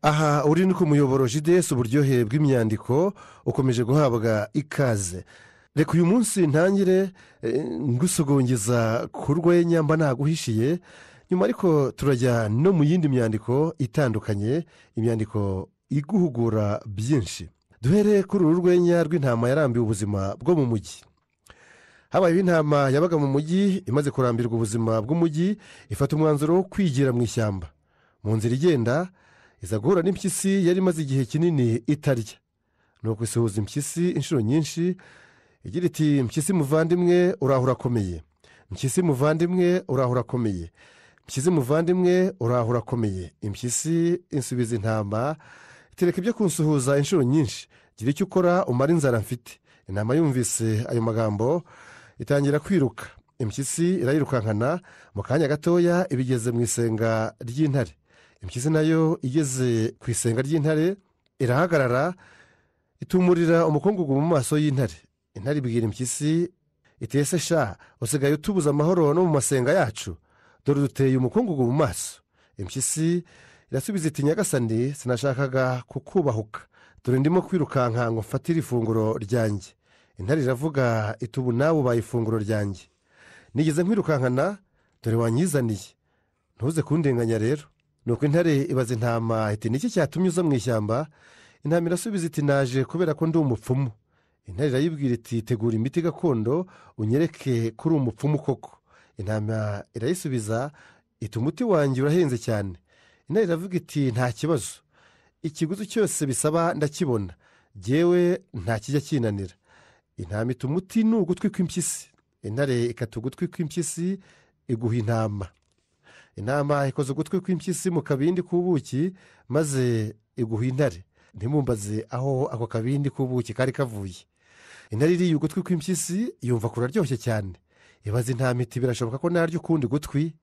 Aha uri ni ku muyoboro JDS, uburyohe bw'imyandiko ukomeje guhabwa ikaze. Reka uyu munsi ntangire ngusogongeza ku rwenya mba naguhishiye, nyuma ariko turajya no mu yindi myandiko itandukanye, imyandiko iguhugura byinshi. Duhere kuri uru rwenya rw'intama yarambiwe ubuzima bwo mu mujyi. Habayeho intama yabaga mu mujyi, imaze kurambirwa ubuzima bw'umujyi, ifata umwanzuro wo kwigira mu ishyamba. Mu nzira igenda iza guhura n'impyisi yari imaze igihe kinini itarya. Nuko isuhuza impyisi inshuro nyinshi igira iti: mpyisi muvandimwe uraho urakomeye, mpyisi muvandimwe uraho urakomeye, mpyisi muvandimwe uraho urakomeye. Impyisi insubiza intama itereka ibyo kunsuhuza inshuro nyinshi, gira icyo ukora umara inzara mfite. Intama yumvise ayo magambo itangira kwiruka. Impyisi irayirukankana, mu kanya gatoya ibigeze mu isenga ry'intare. Impyisi nayo igeze ku isenga ry'intare irahagarara, itumurira umukungugu mu maso y'intare. Intare ibwira impyisi iti: ese sha, usigaye utubuza amahoro no mu masenga yacu, dore duteye umukungugu mu maso. Impyisi irasubiza iti: nyagasani, sinashakaga kukubahuka, dore ndimo kwirukanka ngo mfatire ifunguro ryanjye. Intare iravuga iti: ubu nawe ubaye ifunguro ryanjye, nigeze nkwirukankana, dore wanyizaniye, ntuze kundenganya rero. Nuko intare ibaza intama iti: niki cyatumye uza mu ishyamba? Intama irasubiza iti: naje kubera ko ndi umupfumu. Intare irayibwira iti: tegura imiti gakondo unyereke ko uri umupfumu koko. Intama irayisubiza iti: umuti wanjye urahenze cyane. Intare iravuga iti: nta kibazo, ikiguzi cyose bisaba ndakibona, jyewe nta kijya kinanira. Intama iti: umuti ni ugutwi kw'impyisi. Intare ikata ugutwi kw'impyisi iguha intama. Intama ikoza ugutwi kw'impyisi mu kabindi k'ubuki maze iguha intare. Ntimumbaze aho ako kabindi k'ubuki kari kavuye. Intare iriye ugutwi kw'impyisi yumva kuraryoshye cyane. Ibaza intama iti: birashoboka ko narya ukundi gutwi?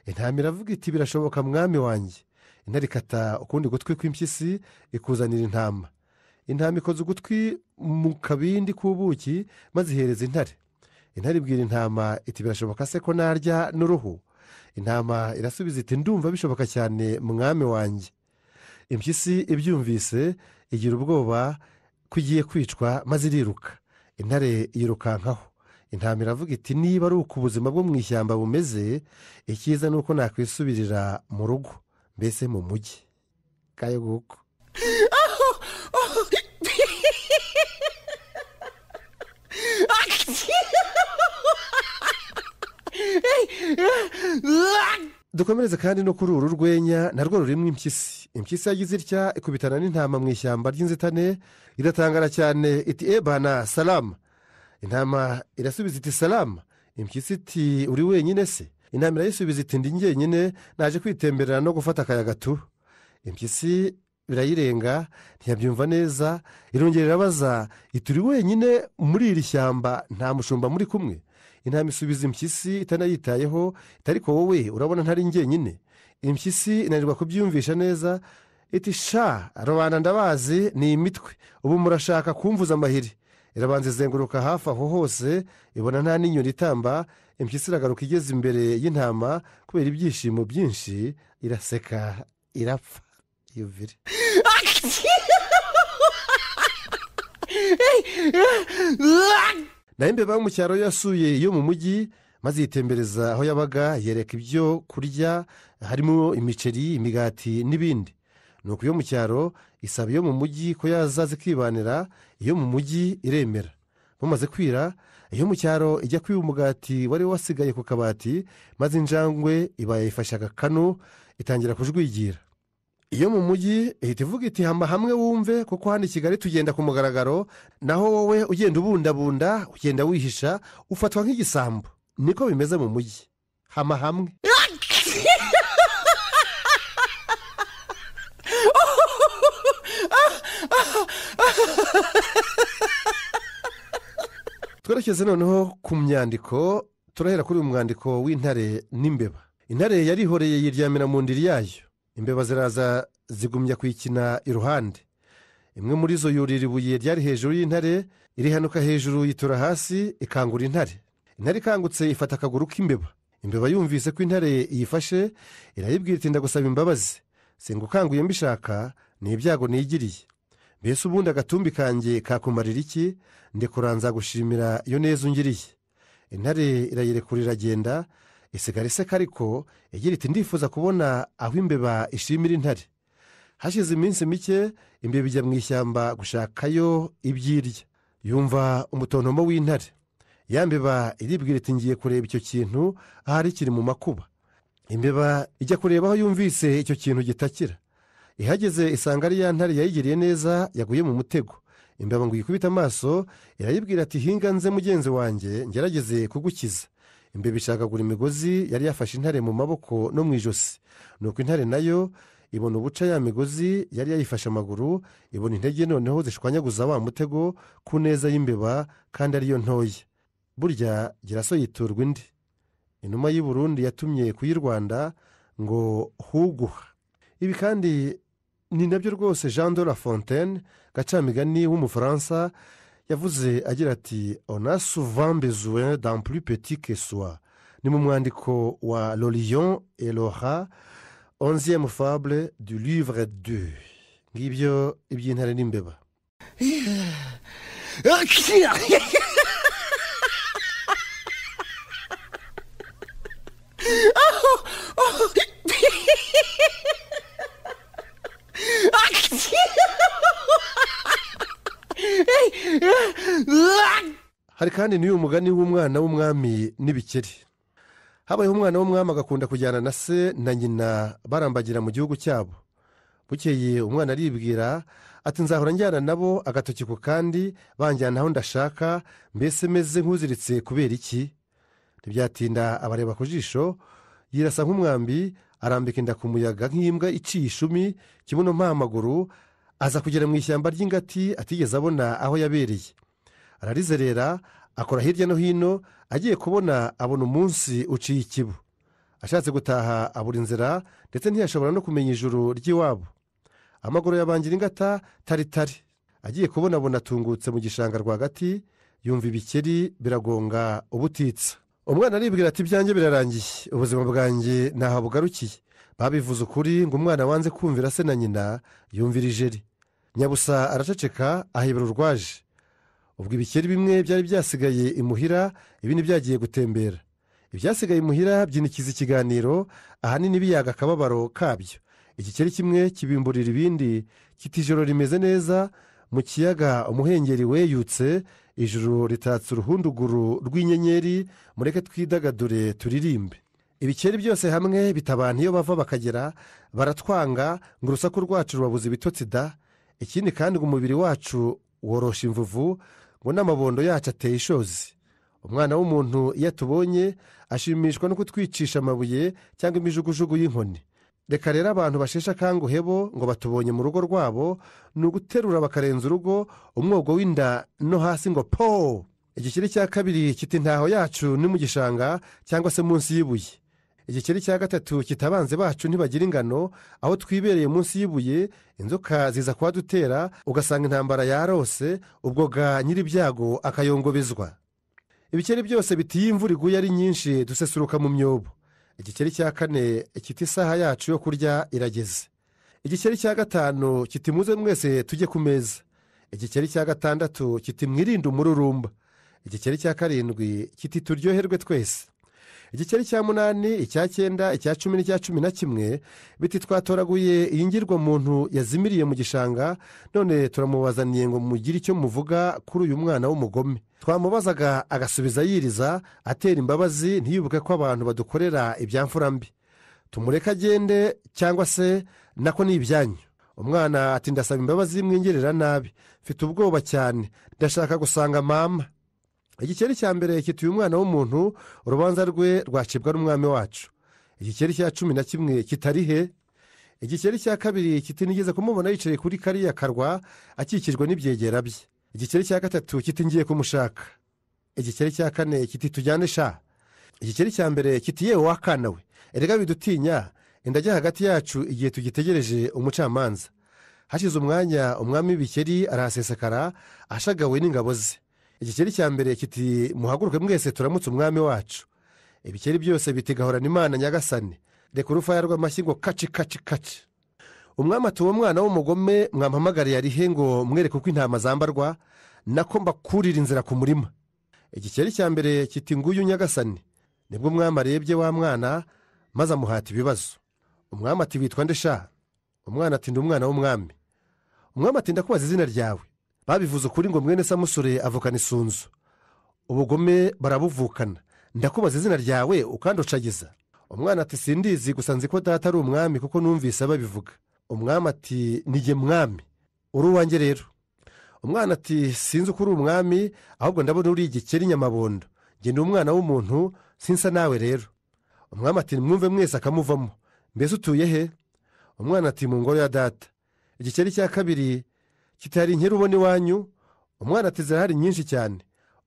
Intama iravuga iti: birashoboka mwami wanjye. Intare ikata ukundi gutwi kw'impyisi ikuzanira intama. Intama ikoza ugutwi mu kabindi k'ubuki maze ihereza intare. Intare ibwira intama iti: birashoboka se ko narya n'uruhu? Intama irasubiza iti: ndumva bishoboka cyane mwami wanjye. Impyisi ibyumvise igira ubwoba ko igiye kwicwa maze iriruka. Intare yirukankaho. Intama iravuga iti: niba ari uko ubuzima bwo mu ishyamba bumeze, icyiza ni uko nakwisubirira mu rugo, mbese mu mujyi. Kayo guko. Dukomereze kandi no kuri uru rwenya narwo rurimo impyisi. Impyisi yagize itya ikubitana n'intama mu ishyamba ry'inzitane, iratangara cyane iti: ebana salama. Intama irasubiza iti: salama. Impyisi iti: uri wenyine se? Intama irayisubiza iti: ndi njyenyine, naje kwitemberera no gufata akayaga tu. Impyisi birayirenga ntiyabyumva neza, irongera irabaza iti: uri wenyine muri iri shyamba, nta mushumba muri kumwe? Intama isubiza impyisi itanayitayeho iti: ariko wowe urabona ntari njyenyine. Impyisi inanirwa kubyiyumvisha neza iti: sha, rubanda ndabazi ni imitwe, ubu murashaka kumvuza amahiri. Irabanza izenguruka hafi aho hose ibona nta n'inyoni itamba. Impyisi iragaruka igeze imbere y'intama kubera ibyishimo byinshi, iraseka irapfa. Yuvire. Naho imbeba yo mu cyaro yasuye iyo mu mujyi, maze yitembereza aho yabaga, yereka ibyo kurya harimo imiceri, imigati n'ibindi. Nuko iyo mu cyaro isaba iyo mu mujyi ko yaza zikibanira, iyo mu mujyi iremera. Bamaze kwira, iyo mu cyaro ijya kwiba umugati wari wasigaye ku kabati, maze injangwe iba yayifashe agakanu itangira kujwigira. Iyo mu mujyi ihita ivuga iti: hama hamwe wumve, kuko hano i Kigali tugenda ku mugaragaro, naho wowe ugenda ubundabunda, ugenda wihisha, ufatwa nk'igisambo. Niko bimeze mu mujyi, hama hamwe. Twerekeze noneho ku myandiko. Turahera kuri uyu mwandiko w'intare n'imbeba. Intare yarihoreye yiryamira mu ndiri yayo. Imbeba ziraza zigumya kuyikina iruhande. Imwe muri zo yurira ibuye ryari hejuru y'intare, irihanuka hejuru yitura hasi ikangura intare. Intare ikangutse ifata akaguru k'imbeba. Imbeba yumvise ko intare iyifashe, irayibwira iti: ndagusaba imbabazi, Singukanguye mbishaka, ni ibyago nigiriye. Mbese ubundi agatumbi kanjye kakumarira iki? Ndekura nzagushimira iyo neza ungiriye. Intare irayirekura iragenda, isigara iseka ariko igira iti ndifuza kubona aho imbeba ishimira intare. Hashize iminsi mike imbeba ijya mu ishyamba gushakayo ibyirya. Yumva umutontomo w'intare. Ya mbeba iribwira iti ngiye kureba icyo kintu ahari kiri mu makuba. Imbeba ijya kureba aho yumvise icyo kintu gitakira. Ihageze isanga ari ya ntare yayigiriye neza yaguye mu mutego. Imbeba ngo yikubite amaso irayibwira ati hinga nze mugenzi wanjye ngerageze kugukiza. Imbeba ishakagura imigozi yari yafashe intare mu maboko no mu ijosi. Nuko intare nayo ibona ubuca ya migozi yari yayifashe amaguru, ibona intege noneho zishwanyaguza wa mutego ku neza y'imbeba kandi ariyo ntoya. Burya giraso yiturwa indi. Inuma y'i Burundi yatumye ku y'i Rwanda ngo huguha. Ibi kandi ni nabyo rwose Jean de La Fontaine, gacamigani w'Umufaransa, yavuze agira ati on a souvent besoin d'un plus petit que soi. Ni mu mwandiko wa Le Lion et le Rat, 11e fable du livre 2. Ngibyo iby'intare n'imbeba. Hari kandi n'uyu mugani w'umwana w'umwami n'ibikeri. Habayeho umwana w'umwami agakunda kujyana na se na nyina barambagira mu gihugu cyabo. Bukeye umwana aribwira ati nzahora njyana nabo agatoki ku kandi, banjyana aho ndashaka, mbese meze nk'uziritse kubera iki? Ntibyatinda abareba ku jisho, yirasa nk'umwambi, arambika inda ku muyaga nk'imbwa iciye ishumi, kibuno mpamaguru, aza kugera mu ishyamba ry'ingati atigeze abona aho yabereye. Ararizerera akora hirya no hino, agiye kubona abona umunsi uciye ikibu. Ashatse gutaha abura inzira, ndetse ntiyashobora no kumenya ijuru ry'iwabo. Amaguru yabangira ingata tari tari. Agiye kubona abona atungutse mu gishanga rwagati, yumva ibikeri biragonga ubutitsa. Umwana aribwira ati ibyanjye birarangiye, ubuzima bwanjye ntaho bugarukiye. Babivuze ukuri ngo umwana wanze kumvira se na nyina yumvira ijeri. Nyabusa araceceka ahebera urwaje. Ubwo ibikeri bimwe byari byasigaye imuhira, ibindi byagiye gutembera. Ibyasigaye imuhira byinikiza ikiganiro, ahanini biyaga akababaro kabyo. Igikeri kimwe kibimburira ibindi kiti ijoro rimeze neza, mu kiyaga umuhengeri weyutse, ijuru ritatse uruhunduguru rw'inyenyeri, mureke twidagadure turirimbe. Ibikeri byose hamwe bitabana iyo bava bakagera, baratwanga ngo urusaku rwacu rubabuza ibitotsi da. Ikindi kandi ngo umubiri wacu worosha imvuvu, ngo n'amabondo yacu ateye ishozi. Umwana w'umuntu iyo atubonye ashimishwa no kutwicisha amabuye cyangwa imijugujugu y'inkoni. Reka rero abantu basheshe akanguhe bo ngo batubonye mu rugo rwabo, ni uguterura bakarenza urugo, umwogo w'inda no hasi ngo po. Igikeri cya kabiri kiti ntaho yacu ni mu gishanga cyangwa se munsi y'ibuye. Igikeri cya gatatu kitabanze bacu ntibagira ingano, aho twibereye munsi y'ibuye inzoka ziza kuhadutera, ugasanga intambara yarose, ubwo ga nyir'ibyago akayongobezwa. Ibikeri byose biti imvura iguye ari nyinshi dusesuruka mu myobo. Igikeri cya kane kiti isaha yacu yo kurya irageze. Igikeri cya gatanu kiti muze mwese tujye ku meza. Igikeri cya gatandatu kiti mwirinde umururumba. Igikeri cya karindwi kiti turyoherwe twese. Igikeri cya munani, icya cyenda, icya 10 n'icya 11 biti twatoraguye iyi ngirwa muntu yazimiriye mu gishanga, none turamubazaniye ngo mugire icyo muvuga kuri uyu mwana w'umugome. Twamubazaga agasubiza yiriza, atera imbabazi, ntiyubuke ko abantu badukorera ibyamfura mbi. Tumureke agende cyangwa se nako ni ibyanyu. Umwana ati ndasaba imbabazi mwingerera nabi, mfite ubwoba cyane, ndashaka gusanga mama. Igikeri cya mbere kituye umwana w'umuntu, urubanza rwe rwacibwa n'umwami wacu. Igikeri cya 11 kitari he? Igikeri cya kabiri kiti nigeze kumubona yicaye kuri kariya karwa akikijwe n'ibyegera bye. Igikeri cya gatatu kiti ngiye kumushaka. Igikeri cya kane kiti tujyane sha. Igikeri cya mbere kiti yewe wakana we, erega bidutinya, indajya hagati yacu igihe tugitegereje umucamanza. Hashize umwanya umwami w'ibikeri arahasesekara ashagawe n'ingabo ze. Igikeri cya mbere kiti muhaguruke mwese turamutse umwami wacu. Ibikeri byose biti gahorana Imana nyagasani. Reka urufaya rw'amashyi ngo kaci kaci kaci. Umwami ati: "Uwo mwana w'umugome mwampamagariye arihe ngo mwereke uko intama zambarwa, nako mbakurira inzira ku murima?" Igikeri cya mbere kiti: "Nguyu nyagasani." Nibwo umwami arebye wa mwana, maze amuhata ibibazo. Umwami ati: "Witwa nde sha?" Umwana ati: "Ndi umwana w'umwami." Umwami ati: "Ndakubaza izina ryawe." Babivuze ukuri ngo mwene Samusure avukana isunzu, ubugome barabuvukana. "Ndakubaza izina ryawe ukandocagiza." Umwana ati: "Sindizi, gusa nzi ko data ari umwami kuko numvise babivuga." Umwami ati: "Nijye mwami, uri uwanjye rero." Umwana ati: "Sinzi uko uri umwami, ahubwo ndabona uri igikeri nyamabondo. Njye ndi umwana w'umuntu, sinsa nawe rero." Umwami ati: "Mwumve mwese akamuvamo. Mbese utuye he?" Umwana ati: "Mu ngoro ya data." Igikeri cya kabiri kitari: "Inkeri ubona iwanyu?" Umwana ati: "Zirahari nyinshi cyane."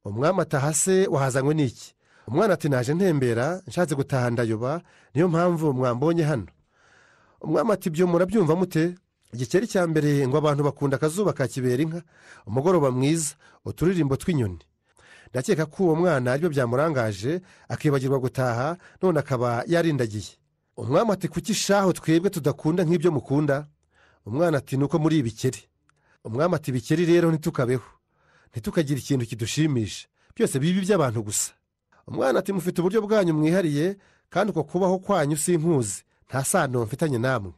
Umwami ati: "Aha se wahazanywe n'iki?" Umwana ati: "Naje ntembera, nshatse gutaha ndayoba, niyo mpamvu mwambonye hano." Umwami ati: "Ibyo murabyumva mute?" Igikeri cya mbere ngo: "Abantu bakunda akazuba ka kibera inka, umugoroba mwiza, uturirimbo tw'inyoni. Ndakeka ko uwo mwana aribyo byamurangaje akibagirwa gutaha, none akaba yarindagiye." Umwami ati: "Kuki shaho twebwe tudakunda nk'ibyo mukunda?" Umwana ati: "Nuko muri ibikeri." Umwami ati: "Ibikeri rero ntitukabeho, ntitukagire ikintu kidushimisha, byose bibi by'abantu gusa." Umwana ati: "Mufite uburyo bwanyu mwihariye, kandi uko kubaho kwanyu sinkuzi, nta sano mfitanye namwe."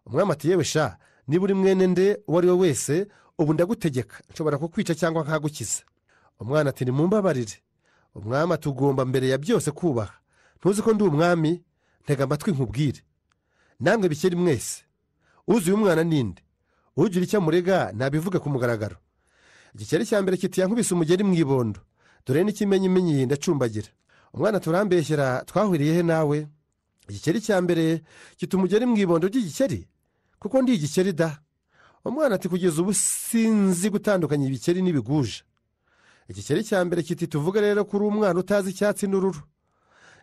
Umwami ati: "Yewe sha, niba uri mwene nde uwo ari we wese, ubu ndagutegeka, nshobora kukwica cyangwa nkagukiza." Umwana ati: "Nimumbabarire." Umwami ati: "Ugomba mbere ya byose kubaha. Ntuzi ko ndi umwami? Ntega amatwi nkubwire. Namwe bikeri mwese, uzuye umwana ninde? Ugira icyo amurega nabivuge ku mugaragaro." Igikeri cya mbere kiti: "Yankubise umugeri mu ibondo, dore n'ikimenyimenyi ndacumbagira." Umwana: "Turambeshyera, twahuriye he nawe?" Igikeri cya mbere kiti: "Umugeri mu ibondo ry'igikeri, kuko ndi igikeri da." Umwana ati: "Kugeza ubu sinzi gutandukanya ibikeri n'ibiguja." Igikeri cya mbere kiti: "Tuvuge rero ko uri umwana utazi icyatsi n'ururu.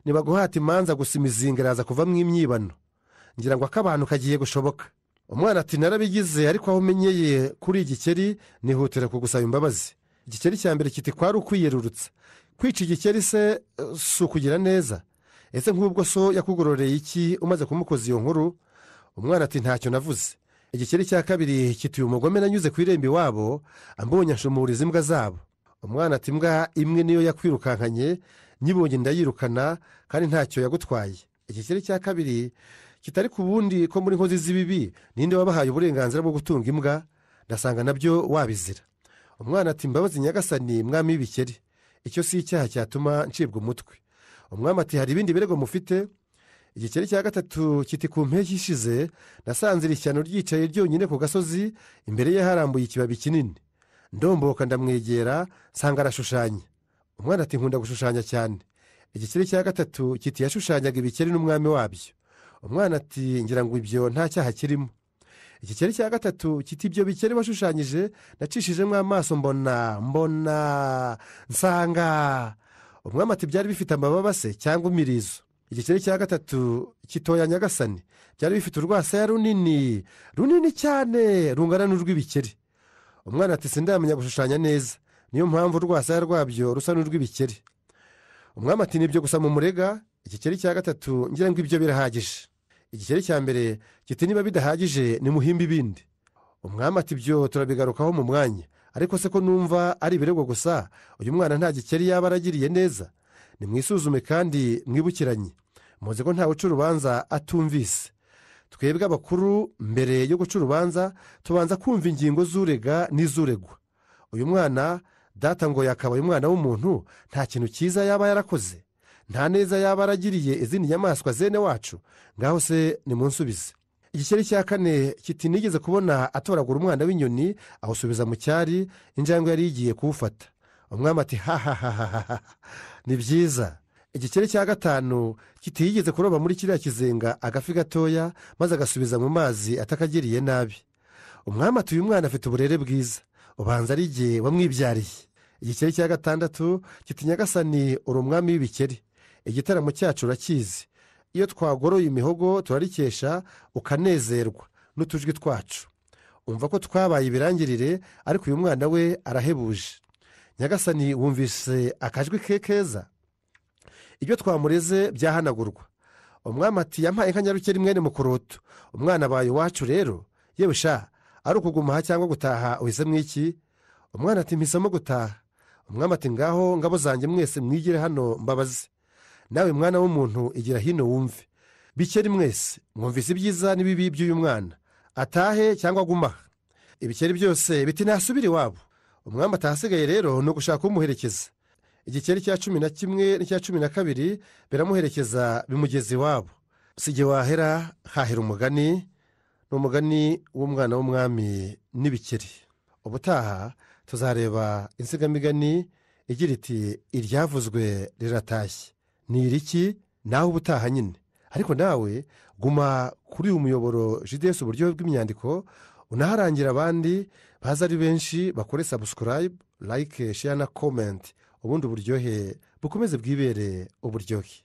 Nibaguhata imanza gusa, imizinga iraza kuvamo imyibano. Ngira ngo ak'abantu kagiye gushoboka." Umwana ati: "Narabigize, ariko aho umenyeye kuri igikeri nihutira kugusaba imbabazi." Igikeri cya mbere kiti: "Kwari ukwiyerurutsa. Kwica igikeri se si ukugira neza? Ese nk'ubwo so yakugororeye iki umaze kumukoza iyo nkuru?" Umwana ati: "Ntacyo navuze." Igikeri cya kabiri kiti: "Uyu mugome nanyuze ku irembo iwabo, ambonye anshumuriza imbwa zabo." Umwana ati: "Imbwa imwe niyo yakwirukankanye, nyibonye ndayirukana, kandi ntacyo yagutwaye." Igikeri cya kabiri kitari ku bundi ko muri nkozi z'ibibi, ninde wabahaye uburenganzira bwo gutunga imbwa? Ndasanga nabyo wabizira." Umwana ati: "Mbabazi nyagasani mwami w'ibikeri, icyo si icyaha cyatuma ncibwa umutwe." Umwami ati: "Hari ibindi birego mufite?" Igikeri cya gatatu kiti: "Ku mpeshyi ishize nasanze iri shyano ryicaye ryonyine ku gasozi, imbere ye harambuye ikibabi kinini. Ndomboka ndamwegera, nsanga arashushanya." Umwana ati: "Nkunda gushushanya cyane." Igikeri cya gatatu kiti: "Yashushanyaga ibikeri n'umwami wabyo." Umwana ati: "Ngira ngo ibyo nta cyaha kirimo." Igikeri cya gatatu kiti: "Ibyo bikeri washushanyije nacishijemo amaso, mbona nsanga." Umwami ati: "Byari bifite amababa se cyangwa imirizo?" Igikeri cya gatatu kitoya: "Nyagasani, byari bifite urwasaya runini runini cyane, rungana n'urw'ibikeri." Umwana ati: "Sindamenya gushushanya neza, niyo mpamvu urwasaya rwabyo rusa n'urw'ibikeri." Umwami ati: "Nibyo gusa mu murega?" Igikeri cya gatatu: "Ngira ngo ibyo birahagije." Igikeri cya mbere kiti: "Niba bidahagije nimuhimbe ibindi." Umwami ati: "Ibyo turabigarukaho mu mwanya, ariko se ko numva ari ibirego gusa, uyu mwana nta gikeri yaba aragiriye neza? Nimwisuzume kandi mwibukiranye. Muzi ko ntawe uca urubanza atumvise. Twebwe abakuru mbere yo guca urubanza tubanza kumva ingingo z'urega n'iz'uregwa. Uyu mwana data ngo yakabaye umwana w'umuntu, nta kintu cyiza yaba yarakoze, nta neza yaba aragiriye izindi nyamaswa zene wacu? Ngaho se nimunsubize." Igikeri cya kane kiti: "Nigeze kubona atoragura umwana w'inyoni awusubiza mu cyari, injangwe yari igiye kuwufata." Umwami ati: "Hahahaha, ni byiza." Igikeri cya gatanu kiti: "Yigeze kuroba muri kiriya kizenga agafi gatoya, maze agasubiza mu mazi atakagiriye nabi." Umwami ati: "Uyu mwana afite uburere bwiza, ubanza ari igihe wamwibyariye." Igikeri cya gatandatu kiti: "Nyagasani, uri umwami w'ibikeri, igitaramo cyacu urakizi. Iyo twagoroye imihogo turarikesha, ukanezerwa n'utujwi twacu. Umva ko twabaye ibirangirire, ariko uyu mwana we arahebuje. Nyagasani, wumvise akajwi ke keza? Ibyo twamureze byahanagurwa." Umwami ati: "Yampaye inka Nyarukeri mwene Mukoroto, umwana abaye iwacu rero. Yewe sha, ari ukuguma aha cyangwa gutaha, uhisemo iki?" Umwana ati: "Mpisemo gutaha." Umwami ati: "Ngaho ngabo zanjye mwese mwigire hano mbabaze. Nawe mwana w'umuntu, igira hino wumve. Bikeri mwese mwumvise ibyiza n'ibibi by'uyu mwana, atahe cyangwa aguma aha?" Ibikeri byose biti: "Ntasubire iwabo." Umwami atahasigaye rero ni ugushaka umuherekeza. Igikeri cya 11 n'icya 12 biramuherekeza, bimugeza iwabo. Si igihe wahera hahera umugani, ni umugani w'umwana w'umwami n'ibikeri. Ubutaha tuzareba insigamigani igira iti: "Iryavuzwe riratashye ni iriki?" Nawe ubutaha nyine. Ariko nawe guma kuri uyu muyoboro JDS Uburyohe bw'Imyandiko, unaharangira abandi baza ari benshi, bakore subscribe, like, share na comment, ubundi uburyohe bukomeze bwibere uburyohe.